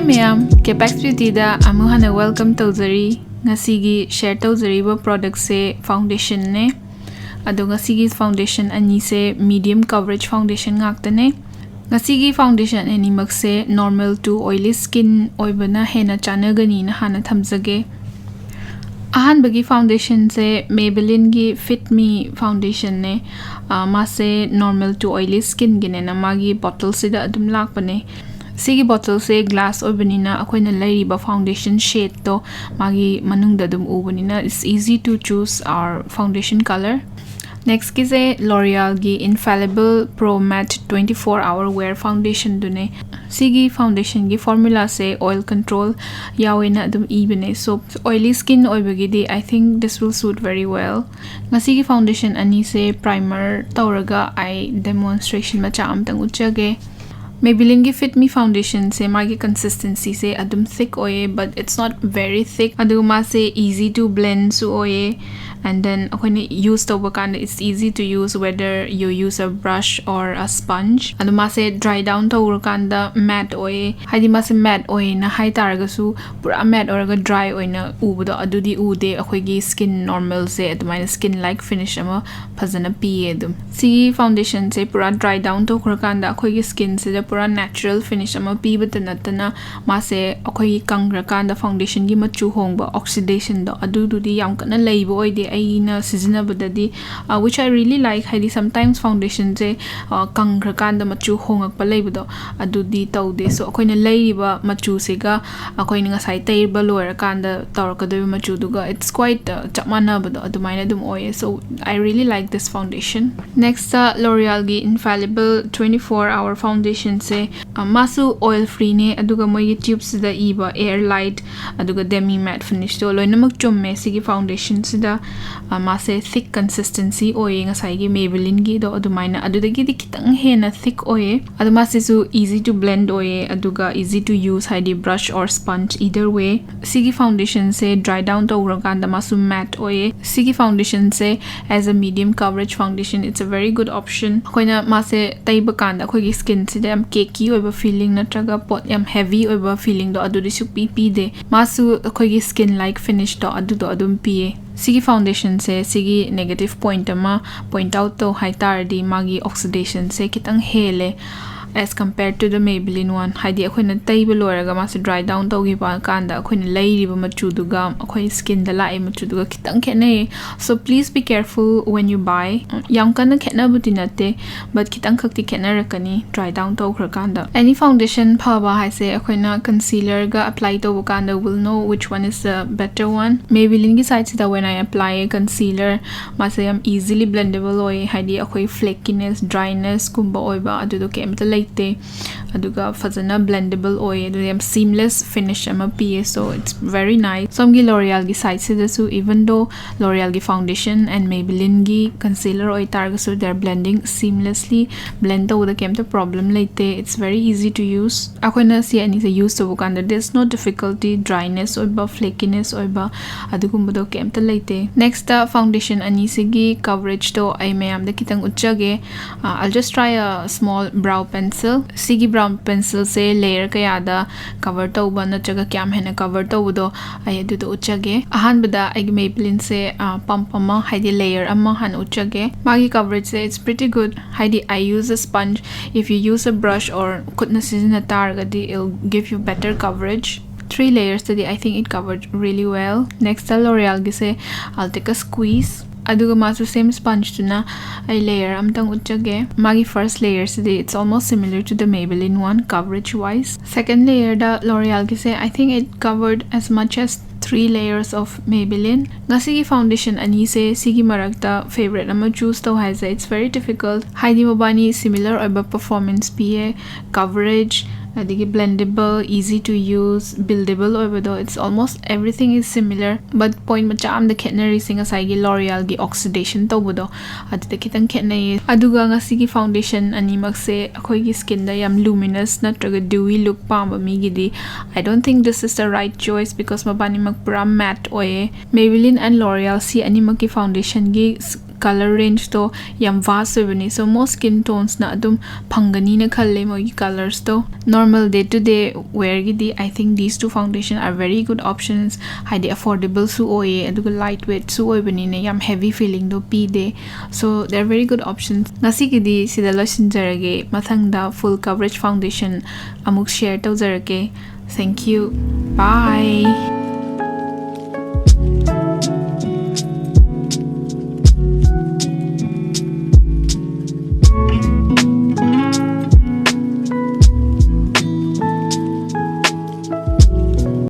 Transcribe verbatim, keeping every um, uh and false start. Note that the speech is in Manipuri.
ꯃꯌꯥꯝ, Capex Beautyꯗ ꯑꯃꯨꯛ ꯍꯟꯅ welcome ꯇꯧꯖꯔꯤ꯫ ꯉꯁꯤꯒꯤ share ꯇꯧꯖꯔꯤꯕ productꯁꯦ foundationꯅꯦ꯫ ꯑꯗꯣ ꯉꯁꯤꯒꯤ foundation ꯑꯅꯤꯁꯦ medium coverage foundation ꯉꯥꯛꯇꯅꯦ꯫ ꯉꯁꯤꯒꯤ foundation ꯑꯅꯤꯃꯛꯁꯦ normal to oily skin ꯑꯣꯏꯕꯅ ꯍꯦꯟꯅ ꯆꯥꯟꯅꯒꯅꯤꯅ ꯍꯥꯟꯅ ꯊꯝꯖꯒꯦ꯫ ꯑꯍꯥꯟꯕꯒꯤ foundationꯁꯦ Maybellineꯒꯤ Fit Me foundationꯅꯦ꯫ ꯑ, ꯃꯥꯁꯦ normal to oily skinꯒꯤꯅꯦꯅ ꯃꯥꯒꯤ bottleꯁꯤꯗ ꯑꯗꯨꯝ ꯂꯥꯛꯄꯅꯦ꯫ ꯁꯤꯒꯤ bottleꯁꯦ glass ꯑꯣꯏꯕꯅꯤꯅ ꯑꯩꯈꯣꯏꯅ ꯂꯩꯔꯤꯕ foundation shadeꯇꯣ ꯃꯥꯒꯤ ꯃꯅꯨꯡꯗ ꯑꯗꯨꯝ ꯎꯕꯅꯤꯅ it's easy to choose our foundation color꯫ Nextꯀꯤꯁꯦ L'Orealꯒꯤ Infallible Pro Matte twenty four hour wear foundationꯗꯨꯅꯦ꯫ ꯁꯤꯒꯤ foundationꯒꯤ formulaꯁꯦ oil control ꯌꯥꯎꯋꯦꯅ ꯑꯗꯨꯝ ꯏꯕꯅꯦ꯫ So oily skin ꯑꯣꯏꯕꯒꯤꯗꯤ I think this will suit very well꯫ ꯉꯁꯤꯒꯤ foundation ꯑꯅꯤꯁꯦ primer ꯇꯧꯔꯒ ꯑꯩ demonstration ꯃꯆꯥ ꯑꯝꯇꯪ ꯎꯠꯆꯒꯦ꯫ Maybellineꯒꯤ Fit Me foundationꯁꯦ ꯃꯥꯒꯤ consistencyꯁꯦ ꯑꯗꯨꯝ thick ꯑꯣꯏꯌꯦ, but it's not very thick꯫ ꯑꯗꯨꯒ ꯃꯥꯁꯦ easy to blendꯁꯨ ꯑꯣꯏꯌꯦ꯫ And then ꯑꯩꯈꯣꯏꯅ use ꯇꯧꯕ ꯀꯥꯟꯗ it's easy to use whether you use a brush or a sponge꯫ ꯑꯗꯣ ꯃꯥꯁꯦ dry down ꯇꯧꯔꯀꯥꯟꯗ matte ꯑꯣꯏꯌꯦ꯫ ꯍꯥꯏꯗꯤ ꯃꯥꯁꯦ matte ꯑꯣꯏꯌꯦꯅ ꯍꯥꯏ ꯇꯥꯔꯒꯁꯨ ꯄꯨꯔꯥ matte ꯑꯣꯏꯔꯒ dry ꯑꯣꯏꯅ ꯎꯕꯗꯣ ꯑꯗꯨꯗꯤ ꯎꯗꯦ꯫ ꯑꯩꯈꯣꯏꯒꯤ skin normalꯁꯦ ꯑꯗꯨꯃꯥꯏꯅ skin like finish ꯑꯃ ꯐꯖꯅ ꯄꯤꯌꯦ꯫ ꯑꯗꯨꯝ ꯁꯤꯒꯤ foundationꯁꯦ ꯄꯨꯔꯥ dry down ꯇꯧꯈ꯭ꯔꯀꯥꯟꯗ ꯑꯩꯈꯣꯏꯒꯤ skinꯁꯤꯗ ꯄꯨꯔꯥ natural finish ꯑꯃ ꯄꯤꯕꯇ ꯅꯠꯇꯅ ꯃꯥꯁꯦ ꯑꯩꯈꯣꯏꯒꯤ ꯀꯪꯈ꯭ꯔꯀꯥꯟꯗ foundationꯒꯤ ꯃꯆꯨ ꯍꯣꯡꯕ oxidationꯗꯣ ꯑꯗꯨꯗꯨꯗꯤ ꯌꯥꯝ ꯀꯟꯅ ꯂꯩꯕ ꯑꯣꯏꯗꯦ ꯑꯩꯅ ꯁꯤꯖꯤꯟꯅꯕꯗꯗꯤ, uh, which I really like꯫ ꯍꯥꯏꯗꯤ sometimes foundationꯁꯦ, uh, ꯀꯪꯈ꯭ꯔꯀꯥꯟꯗ ꯃꯆꯨ ꯍꯣꯡꯉꯛꯄ ꯂꯩꯕꯗꯣ ꯑꯗꯨꯗꯤ ꯇꯧꯗꯦ꯫ So ꯑꯩꯈꯣꯏꯅ ꯂꯩꯔꯤꯕ ꯃꯆꯨꯁꯤꯒ ꯑꯩꯈꯣꯏꯅ ꯉꯁꯥꯏ ꯇꯩꯕ ꯂꯣꯏꯔꯀꯥꯟꯗ ꯇꯧꯔꯛꯀꯗꯣꯏꯕ ꯃꯆꯨꯗꯨꯒ it's quite, uh, ꯆꯞ ꯃꯥꯟꯅꯕꯗꯣ ꯑꯗꯨꯃꯥꯏꯅ ꯑꯗꯨꯝ ꯑꯣꯏꯌꯦ꯫ So I really like this foundation꯫ Nextꯇ L'Orealꯒꯤ Infallible twenty four hour foundationꯁꯦ, uh, ꯃꯥꯁꯨ oil freeꯅꯦ, ꯑꯗꯨꯒ ꯃꯣꯏꯒꯤ tubeꯁꯤꯗ ꯏꯕ air light ꯑꯗꯨꯒ demi matte finishꯇꯣ ꯂꯣꯏꯅꯃꯛ ꯆꯨꯝꯃꯦ ꯁꯤꯒꯤ foundationꯁꯤꯗ꯫ Uh, ꯃꯥꯁꯦ thick consistency ꯑꯣꯏꯌꯦ ꯉꯁꯥꯏꯒꯤ Maybellineꯒꯤꯗꯣ ꯑꯗꯨꯃꯥꯏꯅ, ꯑꯗꯨꯗꯒꯤꯗꯤ ꯈꯤꯇꯪ ꯍꯦꯟꯅ thick ꯑꯣꯏꯌꯦ꯫ ꯑꯗꯣ ꯃꯥꯁꯤꯁꯨ easy to blend ꯑꯣꯏꯌꯦ, ꯑꯗꯨꯒ easy to use, ꯍꯥꯏꯗꯤ brush or sponge, either way꯫ ꯁꯤꯒꯤ foundationꯁꯦ dry down ꯇꯧꯔꯀꯥꯟꯗ ꯃꯥꯁꯨ matte ꯑꯣꯏꯌꯦ꯫ ꯁꯤꯒꯤ foundationꯁꯦ as a medium coverage foundation, it's a very good option꯫ ꯑꯩꯈꯣꯏꯅ ꯃꯥꯁꯦ ꯇꯩꯕ ꯀꯥꯟꯗ ꯑꯩꯈꯣꯏꯒꯤ skinꯁꯤꯗ ꯌꯥꯝ ꯀꯦꯛꯀꯤ ꯑꯣꯏꯕ ꯐꯤꯂꯤꯡ ꯅꯠꯇ꯭ꯔꯒ ꯄꯣꯠ ꯌꯥꯝ ꯍꯦꯚꯤ ꯑꯣꯏꯕ ꯐꯤꯂꯤꯡꯗꯣ ꯑꯗꯨꯗꯤ ꯁꯨꯛꯄꯤ ꯄꯤꯗꯦ꯫ ꯃꯥꯁꯨ ꯑꯩꯈꯣꯏꯒꯤ ꯁ꯭ꯀꯤꯟ ꯂꯥꯏꯛ ꯐꯤꯅꯤꯁꯇꯣ ꯑꯗꯨꯗꯣ ꯑꯗꯨꯝ ꯄꯤꯌꯦ꯫ ꯁꯤꯒꯤ ꯐꯥꯎꯟꯗꯦꯁꯟꯁꯦ ꯁꯤꯒꯤ ꯅꯦꯒꯦꯇꯤꯞ ꯄꯣꯏꯟꯠ ꯑꯃ ꯄꯣꯏꯟꯠ ꯑꯥꯎꯠ ꯇꯧ ꯍꯥꯏ ꯇꯥꯔꯗꯤ, ꯃꯥꯒꯤ ꯑꯣꯛꯁꯤꯗꯦꯁꯟꯁꯦ ꯈꯤꯇꯪ ꯍꯦꯜꯂꯦ as compared to the Maybelline one꯫ ꯍꯥꯏꯗꯤ ꯑꯩꯈꯣꯏꯅ ꯇꯩꯕ ꯂꯣꯏꯔꯒ ꯃꯥꯁꯦ ꯗ꯭ꯔꯥꯏ ꯗꯥꯎꯟ ꯇꯧꯈꯤꯕ ꯀꯥꯟꯗ ꯑꯩꯈꯣꯏꯅ ꯂꯩꯔꯤꯕ ꯃꯆꯨꯗꯨꯒ ꯑꯩꯈꯣꯏ ꯁ꯭ꯀꯤꯟꯗ ꯂꯥꯛꯏ ꯃꯆꯨꯗꯨꯒ ꯈꯤꯇꯪ ꯈꯦꯠꯅꯩꯌꯦ꯫ So please be careful when you buy꯫ ꯌꯥꯝ ꯀꯟꯅ ꯈꯦꯠꯅꯕꯗꯤ ꯅꯠꯇꯦ, but ꯈꯤꯇꯪ ꯈꯛꯇꯤ ꯈꯦꯠꯅꯔꯛꯀꯅꯤ ꯗ꯭ꯔꯥꯏ ꯗꯥꯎꯟ ꯇꯧꯈ꯭ꯔꯀꯥꯟꯗ꯫ Any foundation ꯐꯕ ꯍꯥꯏꯁꯦ ꯑꯩꯈꯣꯏꯅ ꯀꯟꯁꯤꯂꯔꯒ ꯑꯦꯄ꯭ꯂꯥꯏ ꯇꯧꯕ ꯀꯥꯟꯗ will know which one is the better one꯫ Maybellineꯒꯤ ꯁꯥꯏꯠꯁꯤꯗ when I apply concealer, ꯃꯥꯁꯦ ꯌꯥꯝ ꯏꯖꯤꯂꯤ ꯕ꯭ꯂꯦꯟꯗꯦꯕꯜ ꯑꯣꯏ, ꯍꯥꯏꯗꯤ ꯑꯩꯈꯣꯏ ꯐ꯭ꯂꯦꯀꯤꯅꯦꯁ, ꯗ꯭ꯔꯥꯏꯅꯦꯁꯀꯨꯝꯕ ꯑꯣꯏꯕ ꯑꯗꯨꯗꯣ ꯀꯩꯝꯇ ꯂꯩꯇꯦ꯫ ꯑꯗꯨꯒ ꯐꯖꯅ ꯕ꯭ꯂꯦꯟꯗꯦꯕꯜ ꯑꯣꯏ, ꯑꯗꯨꯒ ꯌꯥꯝ ꯁꯤꯝꯂꯦꯁ ꯐꯤꯅꯤꯁ ꯑꯃ ꯄꯤꯌꯦ꯫ So it's very nice꯫ ꯁꯣꯝꯒꯤ L'Orealꯒꯤ ꯁꯥꯏꯠꯁꯤꯗꯁꯨ, even though L'Orealꯒꯤ foundation and Maybellineꯒꯤ concealer ꯑꯣꯏꯇꯥꯔꯒꯁꯨ, they're blending seamlessly꯫ Blend ꯇꯧꯕꯗ ꯀꯩꯝꯇ ꯄ꯭ꯔꯣꯕ꯭ꯂꯦꯝ ꯂꯩꯇꯦ꯫ It's very easy to use꯫ ꯑꯩꯈꯣꯏꯅ ꯁꯤ ꯑꯅꯤꯁꯦ ꯌꯨꯁ ꯇꯧꯕ ꯀꯥꯟꯗ there's no difficulty, ꯗ꯭ꯔꯥꯏꯅꯦꯁ ꯑꯣꯏꯕ, ꯐ꯭ꯂꯦꯀꯤꯅꯦꯁ ꯑꯣꯏꯕ, ꯑꯗꯨꯒꯨꯝꯕꯗꯣ ꯀꯩꯝꯇ ꯂꯩꯇꯦ꯫ ꯅꯦꯛꯁꯇ ꯐꯥꯎꯟꯗꯦꯁꯟ ꯑꯅꯤꯁꯤꯒꯤ ꯀꯕꯔꯦꯖꯇꯣ ꯑꯩ ꯃꯌꯥꯝꯗ ꯈꯤꯇꯪ ꯎꯠꯆꯒꯦ꯫ Uh, I'll just try a small brow pencil꯫ ꯁꯤꯒꯤ ꯕ꯭ꯔꯥꯎꯟ ꯄꯦꯟꯁꯤꯜꯁꯦ ꯂꯦꯌꯔ ꯀꯌꯥꯗ ꯀꯕꯔ ꯇꯧꯕ ꯅꯠꯇ꯭ꯔꯒ ꯀꯌꯥꯝ ꯍꯦꯟꯅ ꯀꯕꯔ ꯇꯧꯕꯗꯣ ꯑꯩ ꯑꯗꯨꯗꯣ ꯎꯠꯆꯒꯦ꯫ ꯑꯍꯥꯟꯕꯗ ꯑꯩꯒꯤ Maybellineꯁꯦ, ꯑ, ꯄꯝꯞ ꯑꯃ, ꯍꯥꯏꯗꯤ ꯂꯦꯌꯔ ꯑꯃ ꯍꯥꯟꯅ ꯎꯠꯆꯒꯦ꯫ ꯃꯥꯒꯤ ꯀꯕꯔꯦꯖꯁꯦ it's pretty good꯫ ꯍꯥꯏꯗꯤ I use a sponge, if you use a brush or ꯈꯨꯠꯅ ꯁꯤꯖꯤꯟꯅ ꯇꯥꯔꯒꯗꯤ it'll give you better coverage꯫ Three layersꯇꯗꯤ I think it covered really well꯫ Nextꯇ L'Orealꯒꯤꯁꯦ I'll take a squeeze꯫ ꯑꯗꯨꯒ ꯃꯥꯁꯨ same spongeꯇꯨꯅ ꯑꯩ ꯂꯦꯌꯔ ꯑꯝꯇꯪ ꯎꯠꯆꯒꯦ꯫ ꯃꯥꯒꯤ first layerꯁꯤꯗꯤ it's almost similar to the Maybelline one coverage wise꯫ Second layerꯗ L'Orealꯒꯤꯁꯦ I think it covered as much as three layers of Maybelline꯫ ꯉꯁꯤꯒꯤ ꯐꯥꯎꯟꯗꯦꯁꯟ ꯑꯅꯤꯁꯦ ꯁꯤꯒꯤ ꯃꯔꯛꯇ ꯐꯦꯕꯔꯦꯠ ꯑꯃ ꯆꯨꯁ ꯇꯧ ꯍꯥꯏꯁꯦ it's very difficult꯫ ꯍꯥꯏꯗꯤ ꯃꯕꯥꯅꯤ similar ꯑꯣꯏꯕ ꯄꯔꯐꯣꯔꯃꯦꯟꯁ ꯄꯤꯌꯦ, ꯀꯕꯔꯦꯖ, ꯑꯗꯒꯤ ꯕ꯭ꯂꯦꯟꯗꯦꯕꯜ, easy to use, buildable ꯑꯣꯏꯕꯗꯣ, it's almost everything is similar, but point ꯃꯆꯥ ꯑꯃꯗ ꯈꯦꯠꯅꯔꯤꯁꯦ ꯉꯁꯥꯏꯒꯤ L'Orealꯒꯤ ꯑꯣꯛꯁꯤꯗꯦꯁꯟ ꯇꯧꯕꯗꯣ, ꯑꯗꯨꯗ ꯈꯤꯇꯪ ꯈꯦꯠꯅꯩꯌꯦ꯫ ꯑꯗꯨꯒ ꯉꯁꯤꯒꯤ ꯐꯥꯎꯟꯗꯦꯁꯟ ꯑꯅꯤꯃꯛꯁꯦ ꯑꯩꯈꯣꯏꯒꯤ ꯁ꯭ꯀꯤꯟꯗ ꯌꯥꯝ ꯂꯨꯃꯤꯅꯁ ꯅꯠꯇ꯭ꯔꯒ ꯗ꯭ꯌꯨꯋꯤ ꯂꯨꯛ ꯄꯥꯝꯕ ꯃꯤꯒꯤꯗꯤ I don't think this is the right choice, because ꯃꯕꯥꯅꯤꯃꯛ ꯄꯨꯔꯥ ꯃꯦꯠ ꯑꯣꯏꯌꯦ꯫ Maybelline and L'Oreal ꯁꯤ ꯑꯅꯤꯃꯛꯀꯤ ꯐꯥꯎꯟꯗꯦꯁꯟꯒꯤ Color range ꯇꯣ ꯌꯥꯝ vast ꯑꯣꯏꯕꯅꯤ, so most skin tones ꯅ ꯑꯗꯨꯝ ꯐꯪꯒꯅꯤꯅ ꯈꯜꯂꯦ ꯃꯣꯏꯒꯤ colours to. Normal day to day wear ꯒꯤꯗꯤ I think these two foundation are very good options. ꯍꯥꯏꯗꯤ affordable ꯁꯨ ꯑꯣꯏꯌꯦ, ꯑꯗꯨꯒ light weight ꯁꯨ ꯑꯣꯏꯕꯅꯤꯅ ꯌꯥꯝ heavy feeling ꯗꯣ ꯄꯤꯗꯦ꯫ So they're very good options. ꯉꯁꯤꯒꯤꯗꯤ ꯁꯤꯗ ꯂꯣꯏꯁꯤꯟꯖꯔꯒꯦ, ꯃꯊꯪꯗ full coverage foundation ꯑꯃꯨꯛ share ꯇꯧꯖꯔꯛꯀꯦ꯫ Thank you. Bye.